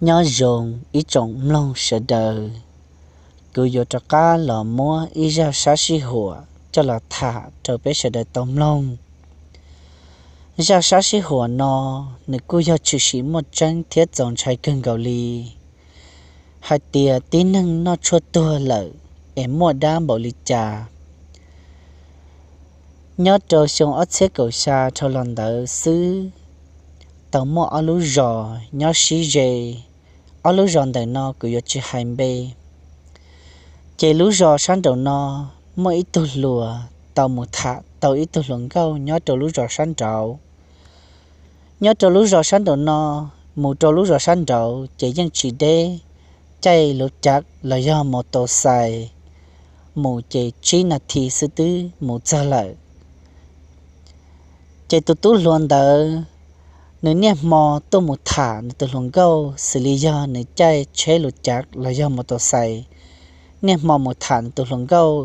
Nyob zoo ib tsoom mloog sawv daws, kuv yuav rov qab los muab ib zaj sab sij huam coj los tham rau peb sawv daws tau mloog. Zaj sab sij huam no nws kuj yog tshwm sim muaj tseeb thiab txaus ntshai kawg nkaus li, hais tias tib neeg noj tshuaj tuag lawm es muaj dab npaum li cas. Nyob rau xyoo ob txhiab kaum xya dhau los ntawd xwb, tau muaj ob lub zos nyob sib ze. Ob lub zos ntawm no kuv yuav tsis hais npe. Ces lub zos sab nraum no muaj ib tug hluas tau mus tham tau ib tug hluas nkauj nyob rau lub zos sab nraud. Nyob rau lub zos sab nraum no mus rau lub zos sab nraud ces yeej tsis deb, caij luv cav los yog mos taus xais mus ces tsib nas this xwb twb mus txog lawm. Ces tus tub hluas ntawd, nws niaj hmo tuaj mus tham nws tus hluas nkauj xws li yog nws caij tsheb luv cav los yog mos taus xais, niaj hmo mus tham nws tus hluas nkauj.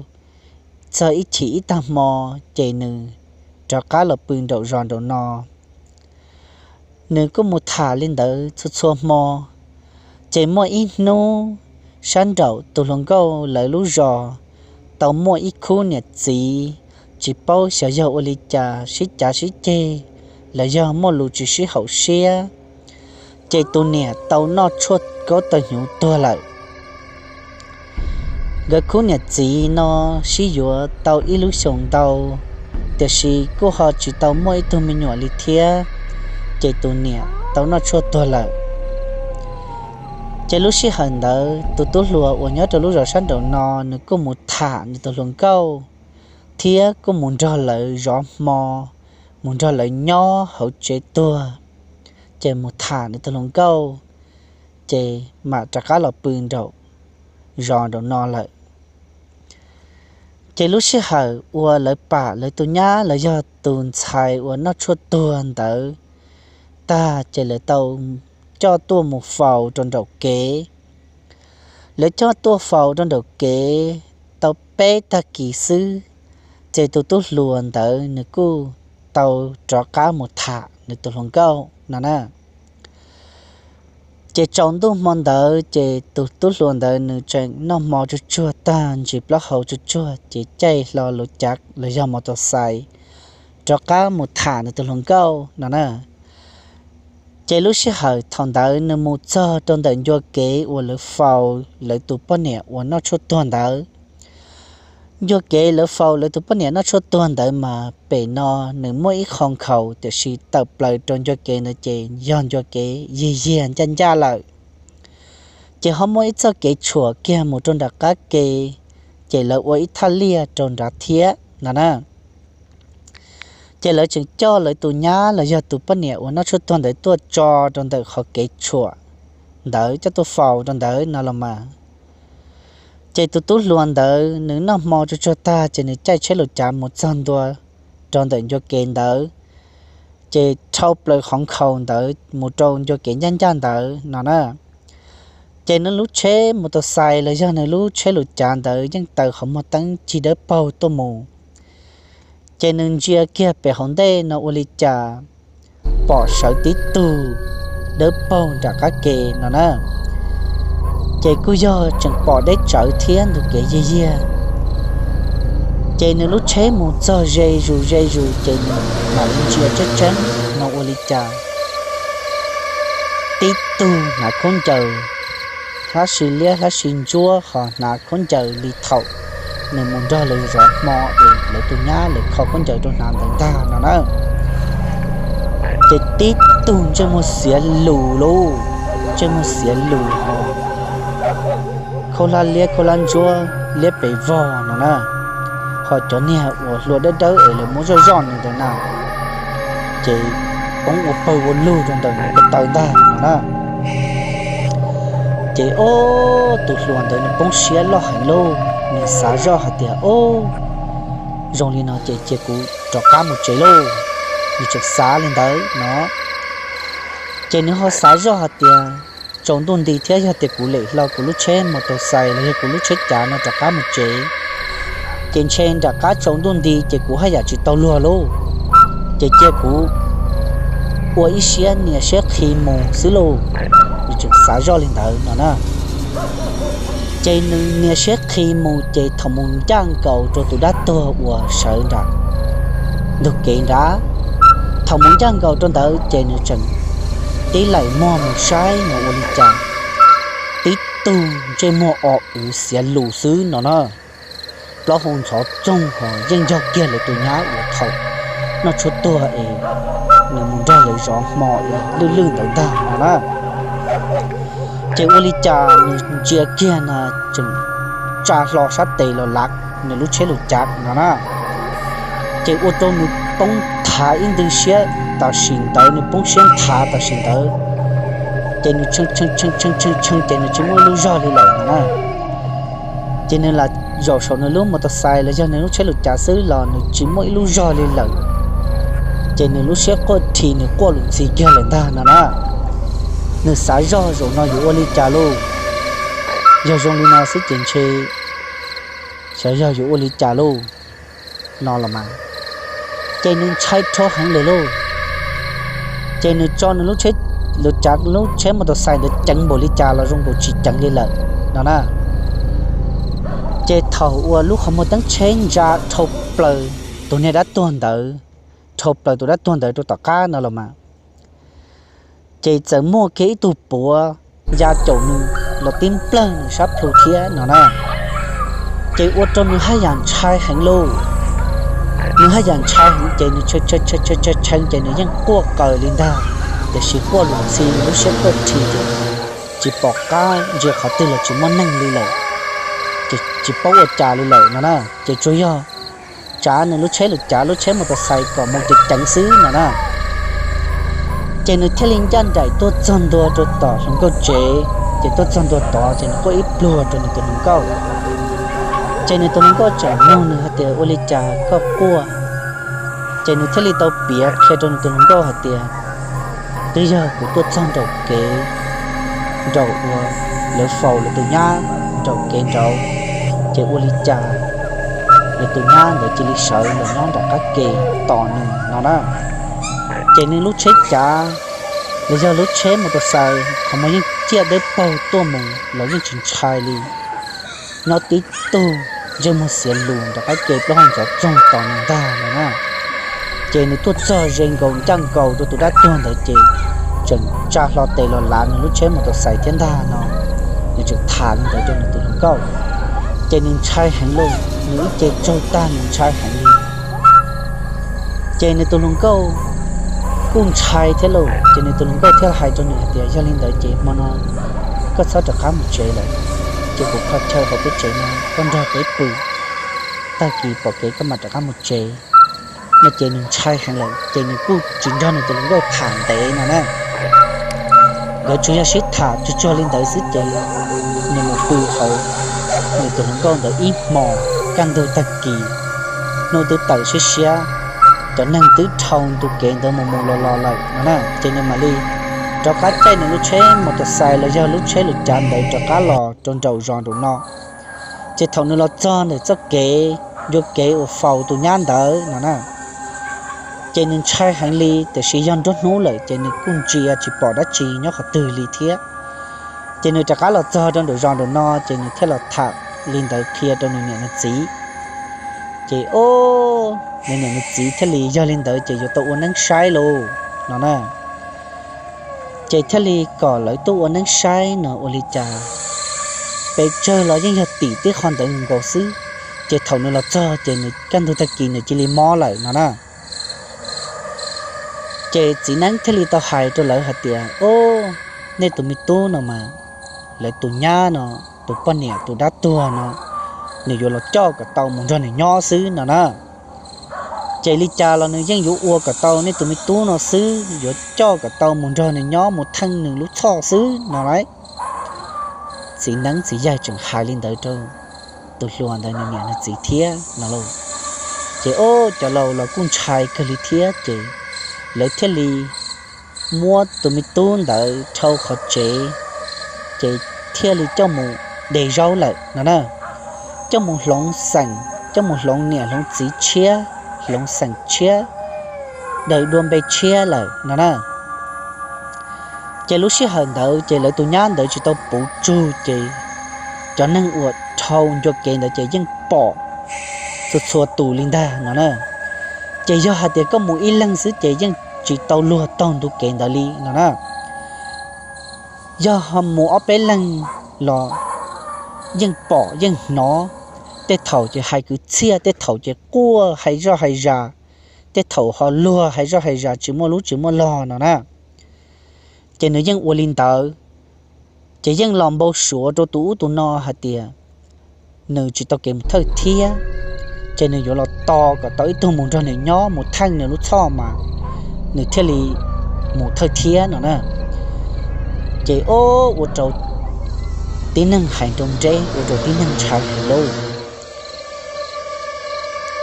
Txog ib chim ib tag hmo, ces nws rov qab los pw nraum zos nraum no. Nws kuj mus tham li ntawd txhua txhua hmo. Ces muaj ib hnub, sab nraum tus hluas nkauj lawv lub zos tau muaj ib khub niam txiv tsis paub xyov yog ua li cas sib cav sib ceg los yog muaj lus tsis sib haum siab, ces tus niam tau noj tshuaj kaub tawg hnyuv tuag lawm. Nkawd khub niam txiv no sib yuav tau ib lub xyoos ntau, tiam sis kuj ho tsis tau muaj ib tug me nyuam li thiab, ces tus niam tau noj tshuaj tuag lawm. Ces lub sij hawm ntawd tus tub hluas uas nyob rau lub zos sab nraum no nws kuj mus tham nws tus hluas nkauj, thiab kuj mus nrog lawv zov hmo, mus nrog lawv nyob hauv tsev tuag, ces mus tham nws tus hluas nkauj, ces mam rov qab los pw nraum zos nraum no lawm. Ces lub sij hawm uas lawv pam lawv tus nyab los yog tus ntxhais uas noj tshuaj tuag ntawd tag, ces lawv tau coj tuaj mus faus rau nraum kev. Lawv coj tuaj faus rau nraum kev tau peb tag kis xwb, ces tus tub hluas ntawd nws kuj tau rov qab mus tham nws tus hluas nkauj no na. Ces tsaus ntuj hmo ntawd ces tus tub hluas ntawd nws tseem noj hmo tsuag tsuag tag, ntsis plaub hau tsuag tsuag, ces caij hlo luv cav los yog mos taus xais rov qab mus tham nws tus hluas nkauj no na. Ces lub sij hawm thaum ntawd nws mus txog rau ntawm ncua kev uas lawv faus lawv tus poj niam uas noj tshuaj tuag ntawd. Ncua kev lawv faus lawv tus poj niam noj tshuaj tuag ntawd mas pem no nws muaj ib qho nkhaus, tiam sis tawm plaws rau ncua kev ntawd ces yog ncua kev yiag yiag ncaj ncaj lawm. Ces ho muaj ib txoj kev tshuam kiag mus rau nram qab ke, ces lawv ua ib thaj liaj rau nrad thiab no na. Ces lawv tseem coj lawv tus nyab los yog tus poj niam uas noj tshuaj tuag ntawd tuaj tso rau ntawm qhov kev tshuam ntawd coj tuaj faus rau ntawd no los mas. Ces tus tub hluas ntawd nws noj hmo tsuag tsuag tag ces nws caij tsheb luv cav mus txog ntua rau ntawm ncua kev ntawd, ces dhau plaws qhov nkhaus ntawd mus rau ncua kev ncaj ncaj ntawd no na. Ces nws lub tsheb mos taus xais los yog nws lub tsheb luv cav ntawd yeej taws qhov muag teeb cig dawb paug tuaj mus. Ces nws ntsia kiag pem hauv ntej no ua li cas pom sawv tib tug dawb paug nram qab ke no na. Ces kuj yog tseem pom deb tsawv thiab ntug kev yiag yiag. Ces nws lub tsheb mus txog ze zus ze zus ces nws mam li ntsia tseeb tseeb no ua li cas tib tug hnav khaub ncaws hlab si liab hlab si ntsuab ho hnav khaub ncaws li thaum nws mus nrog lawv zov hmo es lawv tus nyab lawv kho khaub ncaws rau hnav ntawd ntag no na. Ces tib tug ntsej muag xiav lus lauj, ntsej muag xiav lus ho khaub hlab liab khaub hlab ntsuab liab pes vog no na, ho cov niag uas hlua dawb dawb es lawv muab zoj zoj nws ntawd na, ces poob ua pawg ua lug rau ntawm nws ko taw ntag no na. Ces ob tus hluas ntawd nws poob siab loj heev lauj, nws xav zoj hais tias, Ob, zoo li no ces cia kuv rov qab mus tsev lauj. Nws tseem xav li ntawd no. Ces nws ho xav zoj hais tias, Tsaus ntuj nti thiab, yog tias kuv lem hlo kuv lub tsheb mos taus xais los yog kuv lub tsheb cav no rov qab mus tsev, ces ntshe nram qab tsaus ntuj nti ces kuv haj yam tsis tau luag lauj. Ces cia kuv ua ib siab niam siab qhi mus xwb lauj. tseem xav zoj li ntawd no na. Ces nws nias siab qhi mus ces thaum mus ncaj nkaus rau tus dab tuag uas sawv nram ntug kev nrad, thaum mus ncaj nkaus rau ntawd ces nws tseem tib laim muag mus saib no ua li cas tib tug ntsej muag o wv xiav lus xwb no na. Plaub hau ntxhov txoog hos yeej yog kiag lawv tus nyab uas thaum noj tshuaj tuag es nws mus nrog lawv zov hmo es lwj lwj ntawd ntag no na. Ces ua li cas nws ntsia kiag na tseem tsa hlo sab tes los lav nws lub tsheb lus cav no na. Ces ua rau nws poob nthav ib ntwg siab tam sim ntawd, nws poob siab nthav tam sim ntawd. Ces nws tshee tshee tshee tshee tshee ces nws tsis muaj ib lub zog li lawm no na. Ces nws lam zaum saum nws lub mos tos xais los yog nws lub tsheb lus cav xwb los nws tsis muaj ib lub zog li lawm. Ces nws lub siab quaj rhi, nws quaj lus ntxhi kiag lawm ntag no na. Nws xav zog zaum no yuav ua li cas lauj? Yog zoo li no xwb ces ntshe xyov yog yuav ua li cas lauj no los mas. Ces nws ntshai dhau heev lawm lauj. Ces nws tso nws lub tsheb lus cav, lub tsheb mos tos xais ntawd ceev npaum li cas los zoo nkaus tsis ceev li lawm no na. Ces thaum uas lub qhov muag teeb tsheb ntsa dhau plaws tus niag dab tuag ntawd, dhau plaws tus dab tuag ntawd rau tom qab no los mas, ces txawm muaj kiag ib tug puav ya caum nws los tib nplawg nws sab plhu thiab no na. Ces ua rau nws haj yam ntshai heev lauj. Nws haj yam ntshai heev ces nws tshee tshee ces nws yeej quaj qaws li ntag, tiam sis quaj lus ntxhi, lub siab quaj rhi ces tsis pom qab ntsia qhov twg los tsis muaj neeg li lawm, ces tsis paub ua cas li lawm no na. Ces tsuas yog tsav nws lub tsheb lus cav, lub tsheb mos tos xais kom mus ceev ceev xwb no na. Ces nws thiaj li ncaj nraim tuaj txog ntua rau tom hluas nkauj tsev, ces tuaj txog ntua tod ces nws quaj ib pluag rau nws tus hluas nkauj. Ces nws tus hluas nkauj tseem nug nws hais tias, ua li cas koj quaj? Ces nws thiaj li tau piav qhia rau nws tus hluas nkauj hais tias, twb yog kuv tuaj txog nraum kev, nraum uas lawv faus lawv tus nyab nraum kev nraud, ces ua li cas lawv tus nyab ntawd cia li sawv los nyob nram qab ke tos nws no na. Ces nws lub tsheb cav los yog lub tsheb mos tos xais qhov muag yeej ciaj dawb paug tuaj mus los yeej tsis ntshai li. Nyob tib tug ntsej muag xiav lus nram qab ke plaub hau ntxhov txoog tos nws ntag no na. Ces nws tuaj txog ze nkaus ncaj nkaus rau tus dab tuag ntawd ces tseem tsa hlo tes los lav nws lub tsheb mos tos xais thiab ntag no. Nws tseem tham li ntawd rau nws tus hluas nkauj, ces nws ntshai heev lauj, nws ib ce tsaug tag nws ntshai heev li. Ces nws tus hluas nkauj kuj ntshai thiab lauj, ces nws tus hluas nkauj thiaj hais rau nws hais tias, yog li ntawd ces hmo no koj txhob rov qab mus tsev lawm, ces kuv kho chaw hauv peb tsev no koj nrog peb pw, tag kis pom kev koj mam rov qab mus tsev. No ces nws ntshai heev lawm ces nws kuj tsis nrog nws tus hluas nkauj tham ntev no na. Nkawd tsuas yog sib tham tsuag tsuag li ntawd xwb ces nws mus pw hauv nws tus hluas nkauj ntawd ib hmos. Kaj ntug tag kis, hnub twb tawm siab siab, cov neeg twb dhau ntu kev ntawd mus mus los los lawm no na, ces nws mam li rov qab caij nws lub tsheb mos tos xais los yog lub tsheb lus cav ntawd rov qab los rau nraum zos nraum no. Ces thaum nws los txog ntawm txoj kev ncua kev uas faus tus nyab ntawd no na, ces nws ntshai heev li, tiam sis yog nruab hnub lawm ces nws kuj ntsia tsis pom dab tsi nyob qhov twg li thiab. Ces nws rov qab los txog rau nraum zos nraum no ces nws thiaj los tham li ntawd qhia rau nws niam nws txiv. Ces o, nws niam nws txiv thiaj li, yog li ntawd ces yuav tau ua neeb saib lauj no na. Ces thiaj li kom lawv tuaj ua neeb saib no ua li cas pes tsawg los yeej yog tim tib qho ntawd nkaus xwb. Ces thaum nws los txog ces nws kaj ntug tag kis nws cia li mob lawm no na. Ces txiv neeb thiaj li tau hais rau lawv hais tias, o, nej tus me tub no mas, lawv tus nyab no, tus poj niam tus dab tuag no, nws yuav los coj kom tau mus nrog nws nyob xwb no na. Ces li cas los nws yeej yuav ua kom tau nej tus me tub no xwb, yuav coj kom tau mus nrog nws nyob mus theej nws lub txhoj xwb no lauj. Txiv neeb txiv yaig tseem hais li ntawd rau tus hluas ntawd nws niam nws txiv thiab no lauj. Ces o, cov laus los kuj ntshai kawg li thiab ces lawv thiaj li muab tus me tub ntawd dhau qhov tsev, ces thiaj li coj mus de zaub lawm no na. Coj mus hloov xeem, coj mus hloov niam hloov txiv tshiab, hloov xeem tshiab, daws dua npe tshiab lawm no na. Ces lub sij hawm ntawd ces lawv tus nyab ntawd tsis tau puv tsug ces cov neeg uas dhau ncua kev ntawd ces yeej pom txhua txhua tus li ntag no na. Ces yog hais tias koj mus ib leeg xwb ces yeej tsis tau luag taug ntu kev ntawd li no na. Yog ho mus ob peb leeg los yeej pom yeej hnov, tej thaum ces hais kwv txhiaj, tej thaum ces quaj hais zoj hais zas, tej thaum ho luag hais zoj hais zas tsis muaj lub tsis muaj log no na. Ces nws yeej ua li ntawd, ces yeej los npau suav rau tus ub tus no hais tias nws tsis tau kev mus thawj thiab, ces nws yuav los tos kom tau ib tug mus nrog nws nyob mus theej nws lub txhoj mas nws thiaj li mus thawj thiab no na. Ces ua rau tib neeg hais nroo nreb, ua rau tib neeg ntshai heev lauj.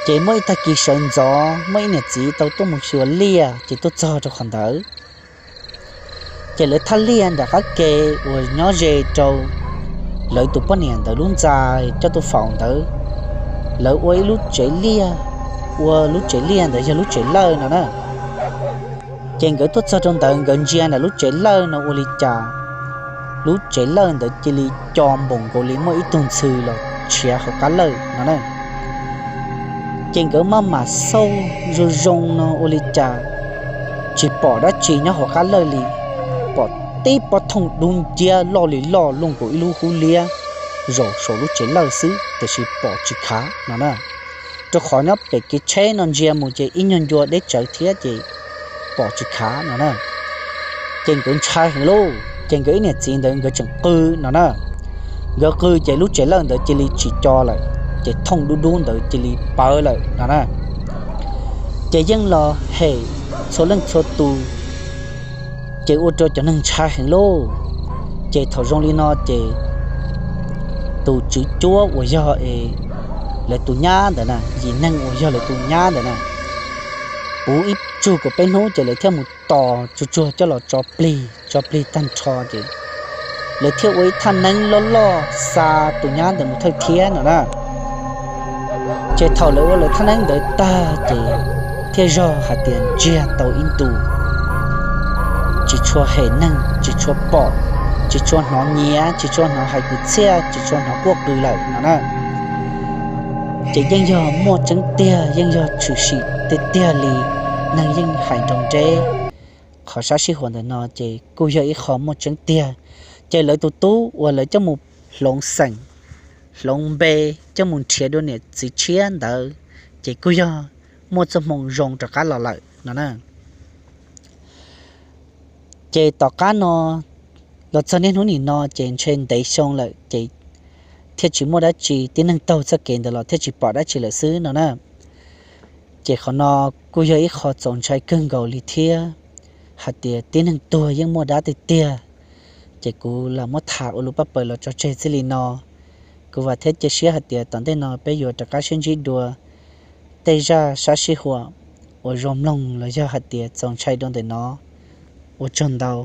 Ces muaj ib tag kis sawv ntxov muaj ib niam txiv tau tuaj mus xyuas liaj ces tuaj txog rau qhov ntawd. Ces lawv thaj liaj nram qab ke uas nyob ze rau lawv tus poj niam ntawd lub ntxa coj tuaj faus ntawd, lawv ua ib lub tsev liaj, ua lub tsev liaj ntawd yog lub tsev lawj no na. Ces nkawd tuaj txog rau ntawd nkawd ntsia nram lub tsev lawj no ua li cas lub tsev lawj ntawd cia li co npaum nkaus li muaj ib tug ntxhw los tshiav hauv qab lawj no na. Ces nkawd maj mam xauj zoo zoo no ua li cas tsis pom dab tsi nyob hauv qab lawj li, pom tib pob thooj dub nciab loj li loj luaj nkaus ib lub hub liab zaum saum lub tsev lawj xwb tiam sis pom tsis khav no na. Rau qhov nyob pem kev tsheb no ntsia mus ces ib nyuag ncua deb tsawv thiab ces pom tsis khav no na. Ces nkawd ntshai heev lauj, ces nkawd ib niam txiv ntawd nkawd tseem qw no na. Nkawd qw ces lub tsev lawj ntawd cia li tsis co lawm, ces thooj dub dub ntawd cia li pawv lawm no na. Ces yeej los hem txhua leej txhua tus, ces ua rau cov neeg ntshai heev lauj. Ces thaum zoo li no ces tus tswv cuab uas yog lawv tus nyab ntawd na, yim neeg uas yog lawv tus nyab ntawd na, puv ib tsug kaum peb hnub ces lawv thiaj mus tos tsuag tsuag coj los tso plig, tso plig tag nrho ces lawv thiaj ua ib thaj neeb loj loj xa tus nyab ntawd mus thawj thiab no na. Ces thaum lawv ua lawv thaj neeb ntawd tag ces thiaj zog hais tias ntsiag tau ib ntus, tsis tshua hem neeg, tsis tshua pom, tsis tshua hnov nyiav, tsis tshua hnov hais kwv txhiaj, tsis tshua hnov quaj qw lawm no na. Ces yeej yog muaj tseeb tiag, yeej yog tshwm sim tiag tiag li neeg yeej hais nroo nreb. Qhov sab sij huam ntawm no ces kuj yog ib qho muaj tseeb tiag. Ces lawv tus tub uas lawv coj mus hloov xeem, hloov npe, coj mus nrhiav dua niam txiv tshiab ntawd, ces kuj yog muaj txoj hmoo zoo rov qab los lawm no na. Ces tom qab no los txog niaj hnub nim no ces ntshe ntev xyoo lawm ces thiaj tsis muaj dab tsi, tib neeg taug txoj kev ntawd los thiaj tsis pom dab tsi lawm xwb no na. Ces qhov no kuj yog ib qho txaus ntshai kawg nkaus li thiab, hais tias tib neeg tuag yeej muaj dab tiag tiag. Ces kuv lam muab tham ua lus paj paws los tso tseg txij li no. Kuv vam thiab cia siab hais tias tom ntej no peb yuav rov qab sib ntsib dua tej zaj sab sij huam uas zoo mloog los yog hais tias txaus ntshai dua ntawm no. Ua tsaug ntau.